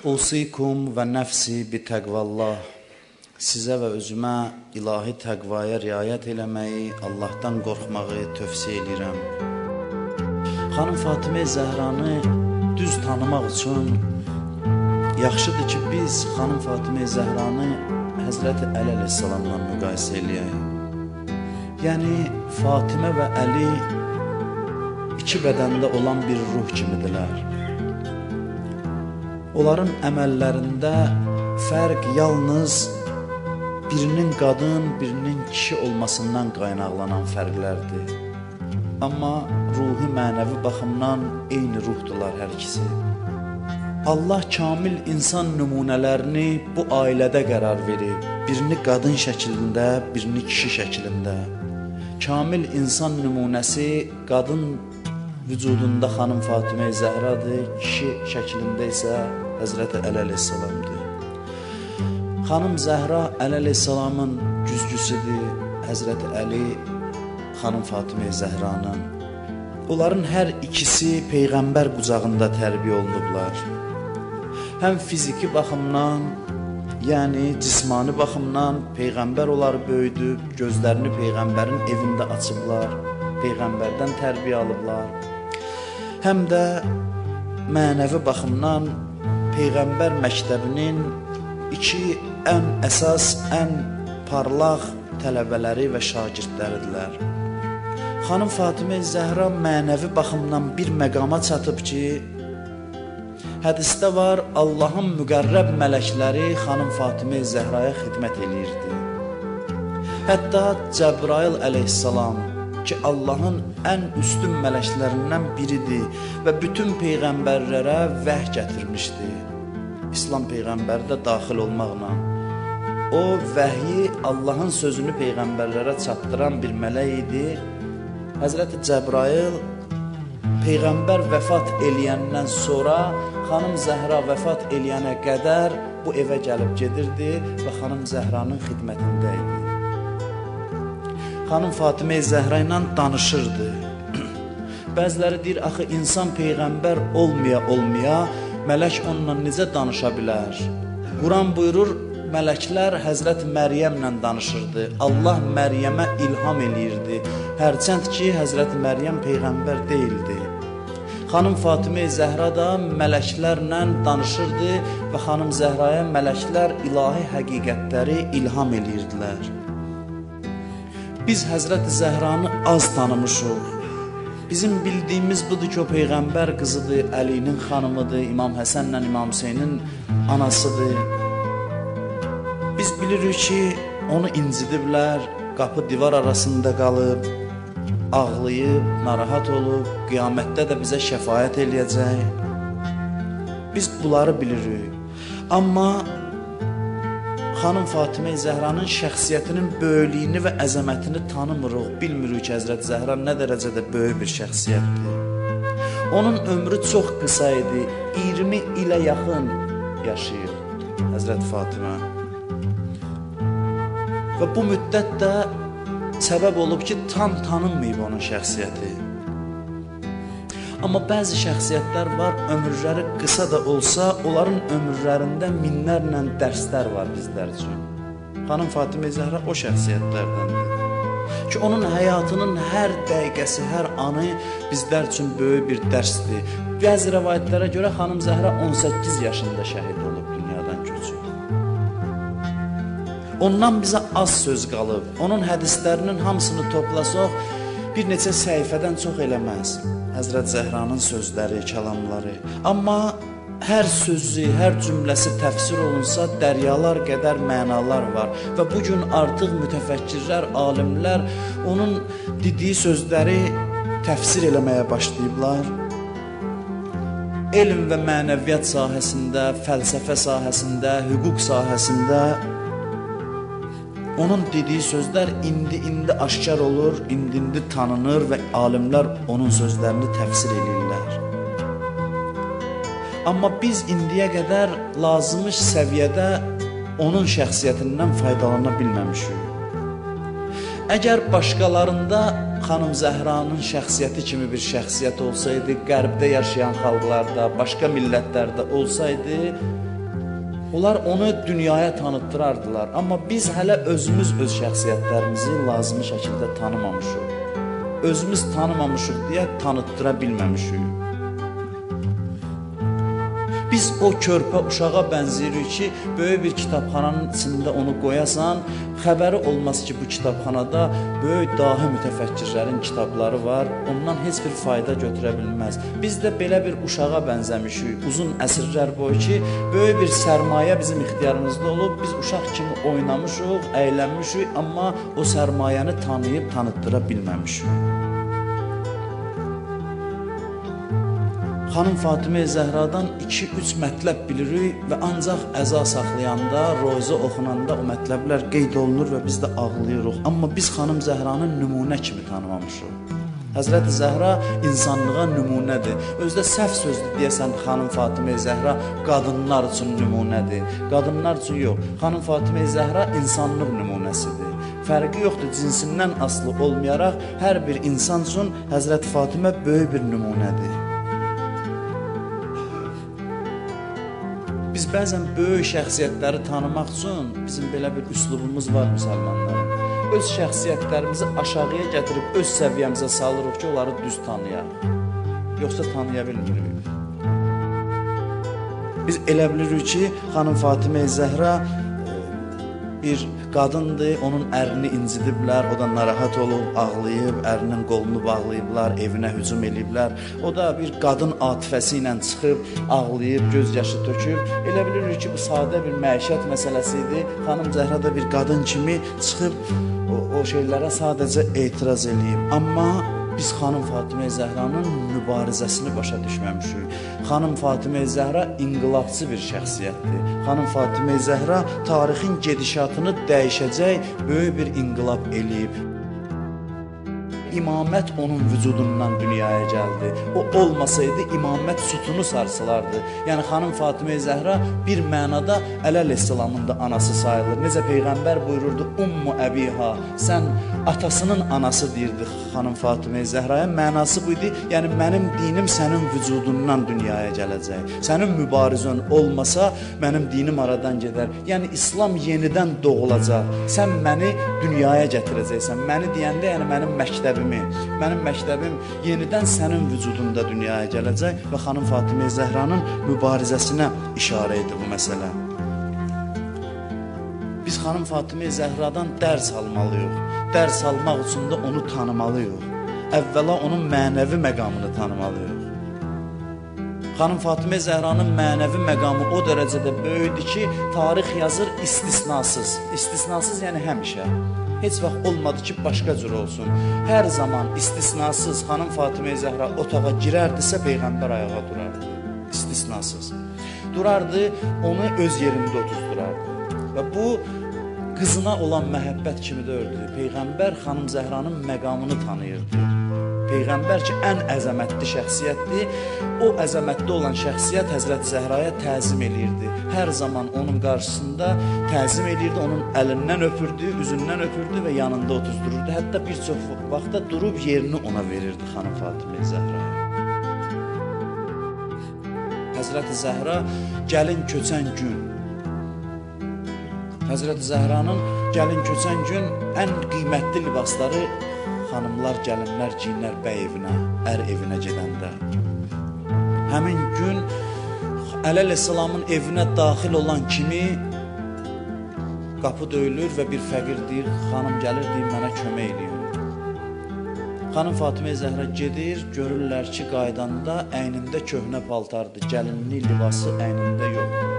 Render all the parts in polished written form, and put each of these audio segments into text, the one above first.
Usikum və nəfsi bi təqvallah. Sizə və özümə ilahi təqvaya riayət eləməyi, Allahdan qorxmağı tövsiyə eləyirəm. Xanım Fatimə Zəhranı düz tanımaq üçün yaxşıdır ki, biz xanım Fatimə Zəhranı Həzrəti Əli əleyhissalamla müqayisə eləyək. Yəni Fatimə və Əli iki bədəndə olan bir ruh kimidirlər. Onların əməllərində fərq yalnız birinin qadın, birinin kişi olmasından qaynaqlanan fərqlərdir. Amma ruhi, mənəvi baxımdan eyni ruhdular hər ikisi. Allah kamil insan nümunələrini bu ailədə qərar verib. Birini qadın şəklində, birini kişi şəklində. Kamil insan nümunəsi qadın vücudunda xanım Fatimə Zəhradır, kişi şəklində isə Həzrəti Əli əleyhissalamdır. Xanım Zəhra Əli əleyhissalamın güzgüsüdür, Həzrəti Əli xanım Fatimə Zəhranın. Onların hər ikisi Peyğəmbər qucağında tərbiyə olunublar. Həm fiziki baxımdan, yəni cismani baxımdan Peyğəmbər onları böyüdüb, gözlərini Peyğəmbərin evində açıblar, Peyğəmbərdən tərbiyə alıblar. Həm də mənəvi baxımdan Peyğəmbər məktəbinin iki ən əsas, ən parlaq tələbələri və şagirdləridirlər. Xanım Fatimə Zəhra mənəvi baxımdan bir məqama çatıb ki, hədisdə var, Allahın müqərrəb mələkləri xanım Fatimə Zəhraya xidmət eləyirdi. Hətta Cəbrail əleyhissalam ki, Allahın ən üstün mələklərindən biridir və bütün peyğəmbərlərə vəhy gətirmişdi. İslam peyğəmbəri də daxil olmaqla. O vəhyi, Allahın sözünü peyğəmbərlərə çatdıran bir mələk idi. Həzrəti Cəbrail peyğəmbər vəfat eləyəndən sonra xanım Zəhra vəfat eləyənə qədər bu evə gəlib gedirdi və xanım Zəhranın xidmətində idi. Xanım Fatimə Zəhra ilə danışırdı. Bəziləri deyir, axı insan peyğəmbər olmaya mələk onunla necə danışa bilər? Quran buyurur, mələklər Həzrət Məryəmlə danışırdı. Allah Məryəmə ilham eləyirdi. Hərçənd ki, Həzrət Məryəm peyğəmbər deyildi. Xanım Fatimə Zəhra da mələklərlə danışırdı və xanım Zəhraya mələklər ilahi həqiqətləri ilham eləyirdilər. Biz Həzrət Zəhranı az tanımışıq. Bizim bildiyimiz budur ki, o peyğəmbər qızıdır, Əlinin xanımıdır, İmam Həsənlə İmam Hüseynin anasıdır. Biz bilirik ki, onu incidiblər, qapı divar arasında qalıb, ağlayıb, narahat olub, qiyamətdə də bizə şəfaət eləyəcək. Biz bunları bilirik. Amma xanım Fatimə Zəhranın şəxsiyyətinin böyüklüyünü və əzəmətini tanımırıq, bilmirik ki, Həzrət Zəhra nə dərəcədə böyük bir şəxsiyyətdir. Onun ömrü çox qısa idi, 20 ilə yaxın yaşayıb Həzrət Fatimə. Və bu müddət də səbəb olub ki, tam tanınmayıb onun şəxsiyyəti. Amma bəzi şəxsiyyətlər var, ömürləri qısa da olsa, onların ömürlərində minlərlə dərslər var bizlər üçün. Xanım Fatimə Zəhra o şəxsiyyətlərdəndir ki, onun həyatının hər dəqiqəsi, hər anı bizlər üçün böyük bir dərsdir. Bəzi rəvayətlərə görə xanım Zəhra 18 yaşında şəhid olub, dünyadan köçüb. Ondan bizə az söz qalıb. Onun hədislərinin hamısını toplasaq, bir neçə səhifədən çox eləməz Həzrət Zəhranın sözləri, kəlamları. Amma hər sözü, hər cümləsi təfsir olunsa, dəryalar qədər mənalar var. Və bugün artıq mütəfəkkirlər, alimlər onun dediyi sözləri təfsir eləməyə başlayıblar. Elm və mənəviyyat sahəsində, fəlsəfə sahəsində, hüquq sahəsində onun dediyi sözlər indi-indi aşkar olur, indi-indi tanınır və alimlər onun sözlərini təfsir eləyirlər. Amma biz indiyə qədər lazımış səviyyədə onun şəxsiyyətindən faydalana bilməmişik. Əgər başqalarında xanım Zəhranın şəxsiyyəti kimi bir şəxsiyyət olsaydı, qərbdə yaşayan xalqlarda, başqa millətlərdə olsaydı, Onlar onu dünyaya tanıtdırardılar. Amma biz hələ özümüz öz şəxsiyyətlərimizi lazımi şəkildə tanımamışıq. Özümüz tanımamışıq deyə tanıtdıra bilməmişik. Biz o körpə uşağa bənzəyirik ki, böyük bir kitabxananın içində onu qoyasan, xəbəri olmaz ki, bu kitabxanada böyük dahi mütəfəkkirlərin kitabları var, ondan heç bir fayda götürə bilməz. Biz də belə bir uşağa bənzəmişik uzun əsrlər boyu ki, böyük bir sərmayə bizim ixtiyarımızda olub, biz uşaq kimi oynamışıq, əylənmişik, amma o sərmayəni tanıyıb tanıtdıra bilməmişik. Xanım Fatimə Zəhradan 2-3 mətləb bilirik və ancaq əza saxlayanda, roza oxunanda o mətləblər qeyd olunur və biz də ağlayırıq. Amma biz Xanım Zəhranı nümunə kimi tanımamışıq. Həzrəti Zəhra insanlığa nümunədir. Özdə səhv sözdür deyəsən Xanım Fatimə Zəhra qadınlar üçün nümunədir. Qadınlar üçün yox. Xanım Fatimə Zəhra insanlıq nümunəsidir. Fərqi yoxdur, cinsindən asılı olmayaraq hər bir insan üçün Həzrəti Fatimə böyük bir nümunədir. Biz bəzən böyük şəxsiyyətləri tanımaq üçün bizim belə bir üslubumuz var müsəlmanların. Öz şəxsiyyətlərimizi aşağıya gətirib öz səviyyəmizə salırıq ki, onları düz tanıyaq. Yoxsa tanıya bilmirik. Biz elə bilirik ki, Xanım Fatimə Zəhra bir qadındır, onun ərini incidiblər, o da narahat olub, ağlayıb, ərinin qolunu bağlayıblar, evinə hücum eləyiblər. O da bir qadın atifəsi ilə çıxıb, ağlayıb, göz yaşı töküb. Elə bilirik ki, bu sadə bir məişət məsələsi idi. Xanım Zəhra da bir qadın kimi çıxıb o şeylərə sadəcə etiraz eləyib. Amma biz Xanım Fatimə Zəhranın mübarizəsini başa düşməmişik. Xanım Fatimə Zəhra inqilabçı bir şəxsiyyətdir. Xanım Fatimə Zəhra tarixin gedişatını dəyişəcək böyük bir inqilab eləyib. İmamət onun vücudundan dünyaya gəldi. O olmasaydı imamət sütunu sarsılardı. Yəni Xanım Fatimə Zəhra bir mənada Əli əleyhissalamın da anası sayılır. Necə Peyğəmbər buyururdu, Ummu Əbiha, sən atasının anası deyirdi Xanım Fatimə Zəhraya. Mənası buydu, yəni mənim dinim sənin vücudundan dünyaya gələcək. Sənin mübarizən olmasa mənim dinim aradan gedər. Yəni İslam yenidən doğulacaq. Sən məni dünyaya gətirəcəksən. Məni deyəndə, yəni mənim məktəbim. Mənim məktəbim yenidən sənin vücudunda dünyaya gələcək və Xanım Fatimə Zəhranın mübarizəsinə işarə idi bu məsələ. Biz Xanım Fatimə Zəhradan dərs almalıyıq. Dərs almaq üçün də onu tanımalıyıq. Əvvəla onun mənəvi məqamını tanımalıyıq. Xanım Fatimə Zəhranın mənəvi məqamı o dərəcədə böyükdür ki, tarix yazır istisnasız. İstisnasız yəni həmişə. Heç vaxt olmadı ki, başqa cür olsun. Hər zaman istisnasız Xanım Fatimə Zəhra otağa girərdisə, Peyğəmbər ayağa durardı. İstisnasız. Durardı, onu öz yerində otuzdurardı. Və bu, qızına olan məhəbbət kimi də ördü. Peyğəmbər Xanım Zəhranın məqamını tanıyırdı. Peyğəmbər ki, ən əzəmətli şəxsiyyətdir, o əzəmətli olan şəxsiyyət Həzrəti Zəhraya təzim eləyirdi. Hər zaman onun qarşısında təzim eləyirdi, onun əlindən öpürdü, üzündən öpürdü və yanında otuzdururdu. Hətta bir çox vaxtda durub yerini ona verirdi Xanım Fatimə Zəhraya. Həzrəti Zəhra gəlin köçən gün, Həzrəti Zəhranın gəlin köçən gün ən qiymətli libasları xanımlar, gəlinlər giyinlər bəy evinə, ər evinə gedəndə. Həmin gün Əli əleyhissalamın evinə daxil olan kimi qapı döyülür və bir fəqir deyir, xanım gəlir, deyir, mənə kömək eləyin. Xanım Fatimə Zəhra gedir, görürlər ki, qaydanda əynində köhnə paltardır, gəlinlik libası əynində yoxdur.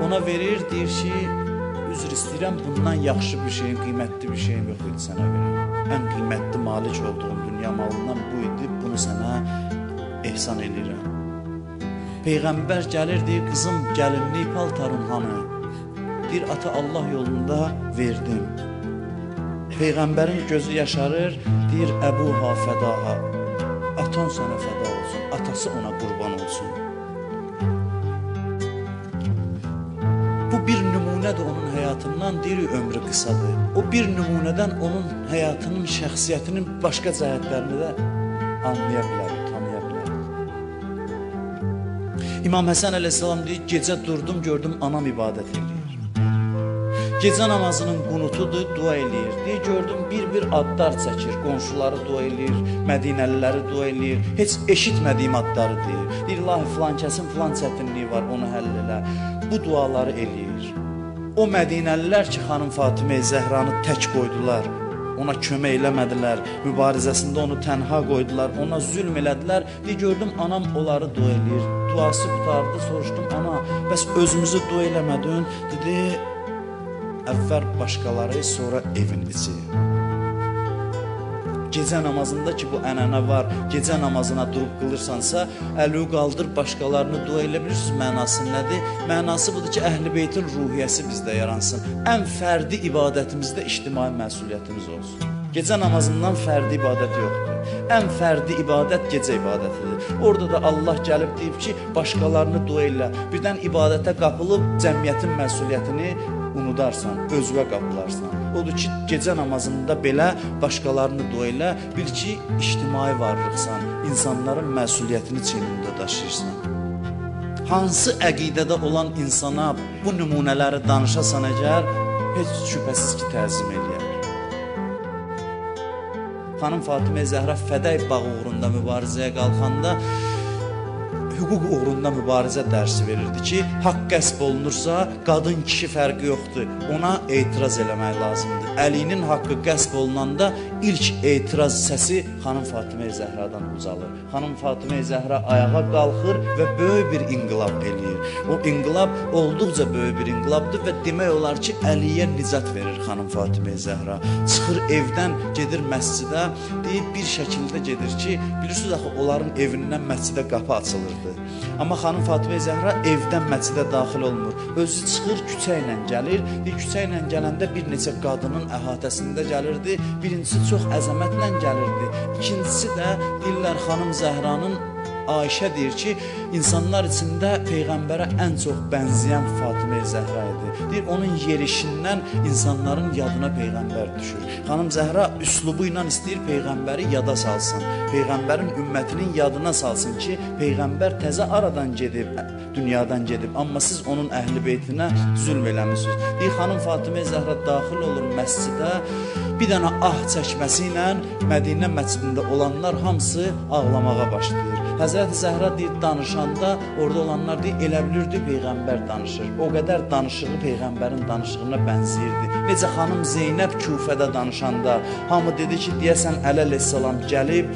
Ona verir, deyir ki, üzr istəyirəm, bundan yaxşı bir şeyin, qiymətli bir şeyim yox idi sənə verir. Ən qiymətli malik olduğum dünya malından bu idi, bunu sənə ehsan eləyirəm. Peyğəmbər gəlir, deyir, qızım, gəlinlik paltarın hanı? Deyir, ata Allah yolunda verdim. Peyğəmbərin gözü yaşarır, deyir, Əbuha fədaha, atan sənə fəda olsun, atası ona qurban olsun. Bu bir nümunədir onun həyatından, deyir, ömrü qısadır. O bir nümunədən onun həyatının, şəxsiyyətinin başqa cəhətlərini də anlaya bilərik, tanıya bilərik. İmam Həsən əleyhissalam deyir, gecə durdum, gördüm anam ibadət eləyir. Gecə namazının qunutudur, dua eləyir. Deyir, gördüm bir-bir adlar çəkir, qonşuları dua eləyir, Mədinəliləri dua eləyir. Heç eşitmədiyim adları deyir. Deyir, ilahi filan kəsin filan çətinliyi var, onu həll elə. Bu duaları eləyir. O Mədinəlilər ki, xanım Fatimə Zəhranı tək qoydular, ona kömək eləmədilər, mübarizəsində onu tənha qoydular, ona zülm elədilər. Deyir, gördüm anam onları dua eləyir. Duası qurtardı, soruşdum, ana, bəs özümüzü dua eləmədin? Dedi, əvvəl başqaları, sonra evin içi. Gecə namazında ki, bu ənənə var, gecə namazına durub qılırsansa, əli qaldır, başqalarını dua elə bilirsiniz, mənası nədir? Mənası budur ki, Əhl-i Beytin ruhiyyəsi bizdə yaransın. Ən fərdi ibadətimizdə ictimai məsuliyyətimiz olsun. Gecə namazından fərdi ibadət yoxdur. Ən fərdi ibadət gecə ibadətidir. Orada da Allah gəlib deyib ki, başqalarını dua elə. Birdən ibadətə qapılıb cəmiyyətin məsuliyyətini unudarsan, özünə qapılarsan. Odur ki, gecə namazında belə başqalarını dua elə, bil ki, ictimai varlıqsan, insanların məsuliyyətini çiynində daşıyırsan. Hansı əqidədə olan insana bu nümunələri danışasan əgər, heç şübhəsiz ki, təzim eləyər. Xanım Fatimə Zəhra Fədək bağı uğrunda mübarizəyə qalxanda hüquq uğrunda mübarizə dərsi verirdi ki, haqq qəsb olunursa, qadın kişi fərqi yoxdur, ona etiraz eləmək lazımdır. Əlinin haqqı qəsb olunanda ilk etiraz səsi xanım Fatimə Zəhradan ucalır. Xanım Fatimə Zəhra ayağa qalxır və böyük bir inqilab eləyir. O inqilab olduqca böyük bir inqilabdır və demək olar ki, Əliyə nicat verir xanım Fatimə Zəhra. Çıxır evdən, gedir məscidə, deyir bir şəkildə gedir ki, bilirsiniz axı onların evindən məscidə qapı açılırdı. Amma xanım Fatimə Zəhra evdən məscidə daxil olmur. Özü çıxır, küçə ilə gəlir. Deyir, küçə ilə gələndə bir neçə qadının əhatəsində gəlirdi. Birincisi çox əzəmətlə gəlirdi. İkincisi də deyirlər xanım Zəhranın Ayşə deyir ki, insanlar içində Peyğəmbərə ən çox bənzəyən Fatimə Zəhra idi. Deyir, onun yerişindən insanların yadına Peyğəmbər düşür. Xanım Zəhra üslubu ilə istəyir Peyğəmbəri yada salsın. Peyğəmbərin ümmətinin yadına salsın ki, Peyğəmbər təzə aradan gedib, dünyadan gedib, amma siz onun əhl-i beytinə zülm eləmişsiniz. Deyir, xanım Fatimə Zəhra daxil olur məscidə, bir dənə ah çəkməsi ilə Mədinə məscidində olanlar hamısı ağlamağa başlayır. Həzrəti Zəhra deyir, danışanda orada olanlar deyir, elə bilirdi Peyğəmbər danışır. O qədər danışığı Peyğəmbərin danışığına bənzəyirdi. Necə xanım Zeynəb Küfədə danışanda hamı dedi ki, deyəsən Əli əleyhissalam gəlib,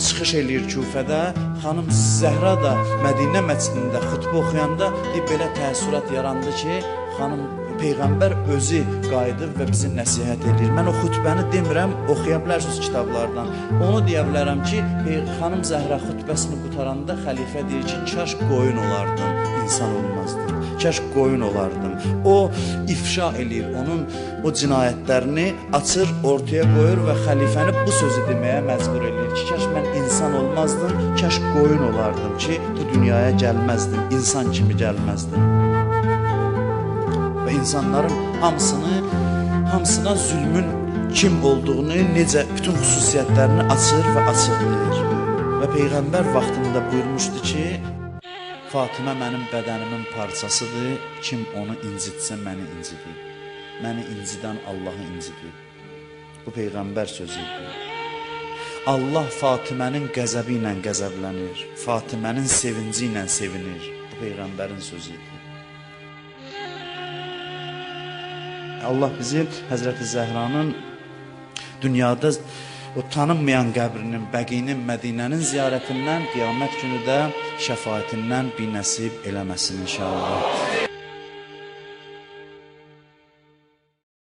çıxış eləyir Küfədə. Xanım Zəhra da Mədinə məscidində xütbə oxuyanda deyir, belə təəssürat yarandı ki, xanım Peyğəmbər özü qayıdıb və bizi nəsihət edir. Mən o xütbəni demirəm, oxuya bilərsiniz kitablardan. Onu deyə bilərəm ki, xanım Zəhra xütbəsini qutaranda xəlifə deyir ki, kaş qoyun olardım, insan olmazdım. Kaş qoyun olardım. O ifşa eləyir, onun o cinayətlərini açır, ortaya qoyur və xəlifəni bu sözü deməyə məcbur eləyir ki, kaş mən insan olmazdım, kaş qoyun olardım ki, bu dünyaya gəlməzdim, insan kimi gəlməzdim. Və insanların hamısına zülmün kim olduğunu, necə bütün xüsusiyyətlərini açır və açıqlayır. Və Peyğəmbər vaxtında buyurmuşdu ki, Fatimə mənim bədənimin parçasıdır, kim onu incitsə məni incidir. Məni incidən Allahı incidir. Bu Peyğəmbər sözü idi. Allah Fatimənin qəzəbi ilə qəzəblənir, Fatimənin sevinci ilə sevinir. Bu Peyğəmbərin sözü idi. Allah bizi Həzrəti Zəhranın dünyada o tanınmayan qəbrinin, Bəqinin, Mədinənin ziyarətindən, qiyamət günü də şəfaətindən bir nəsib eləməsin inşallah.